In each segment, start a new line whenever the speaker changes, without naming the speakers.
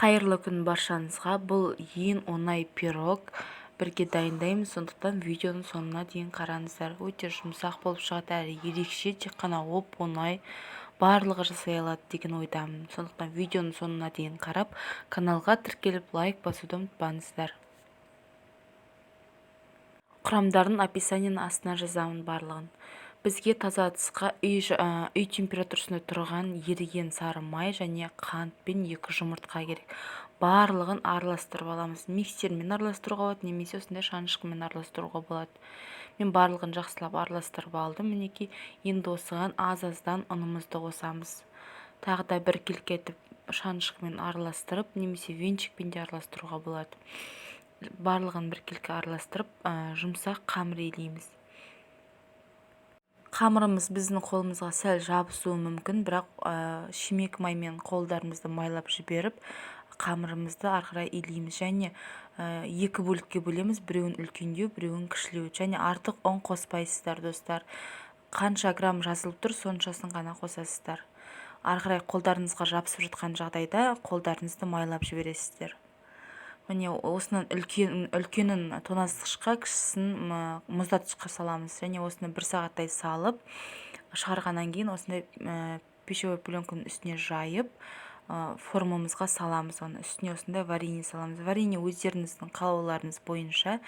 Қайырлы күн баршаңызға! Бұл ең оңай пирог, бірге дайындаймыз. Сондықтан видеоның соңына дейін қараңыздар. Өте жұмсақ болып шығады әрі ерекше, тек қана оп-оңай, барлығы жасай алады деген ойдамын. Сондықтан видеоның соңына дейін қарап, каналға тіркеліп, лайк басуды ұмытпаңыздар. Құрамдарын описанияның астына жазамын барлығын. Бізге таза ыдысқа үй температурасында тұрған еріген сары май және қант пен екі жұмыртқа керек. Барлығын араластырып аламыз. Миксермен араластыруға болады немесе осындай шанышқымен араластыруға болады. Мен барлығын жақсылап араластырып алдым, мінекей. Енді осыған аз-аздан ұнымызды қосамыз. Тағы да біркелкі етіп шанышқымен араластырып немесе венчикпен де араластыруға болады. Барлығын біркелкі араластырып, жұмсақ қамыр илейміз. Қамырымыз біздің қолымызға сәл жабысуы мүмкін, бірақ шемек маймен қолдарымызды майлап жіберіп, қамырымызды ары қарай илейміз және екі бөлікке бөлеміз: біреуін үлкендеу, біреуін кішілеу. Және артық ұн қоспайсыздар, достар. Қанша грамм жазылып тұр, соншасын ғана қосасыздар. Ары қарай қолдарыңызға жабысып жатқан жағдайда қолдарыңызды майлап жібересіздер. Міне, осының үлкенін тоңазытқышқа, кішісін мұздатқышқа саламыз. Және осыны бір сағаттай салып шығарғаннан кейін осындай пищевой пленканың үстіне жайып, формамызға саламыз. Оны үстіне осындай варенье саламыз. Варенье өздеріңіздің қалауларыңыз бойынша.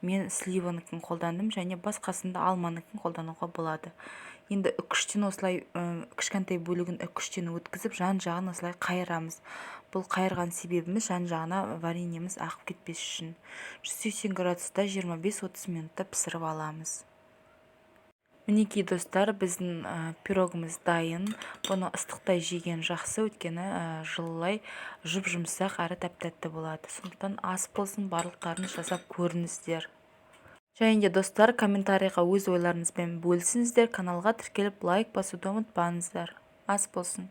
Мен сливаныкін қолдандым және басқасын да, алманыкін қолдануға болады. Енді үкіштен осылай кішкентай бөлігін үкіштен өткізіп, жан жағын осылай қайырамыз. Бұл қайырған себебіміз жан жағына вареньеміз ағып кетпес үшін. 180 градуста 25-30 минутта пісіріп аламыз. Мінекей, достар, біздің пирогымыз дайын. Бұны ыстықтай жеген жақсы, өйткені жылылай жұп-жұмсақ әрі тәп-тәтті болады. Сондықтан ас болсын, барлықтарыңыз жасап көріңіздер. Және де, достар, комментарийға өз ойларыңызбен бөлісіңіздер. Каналға тіркеліп, лайк басуды ұмытпаңыздар. Ас болсын!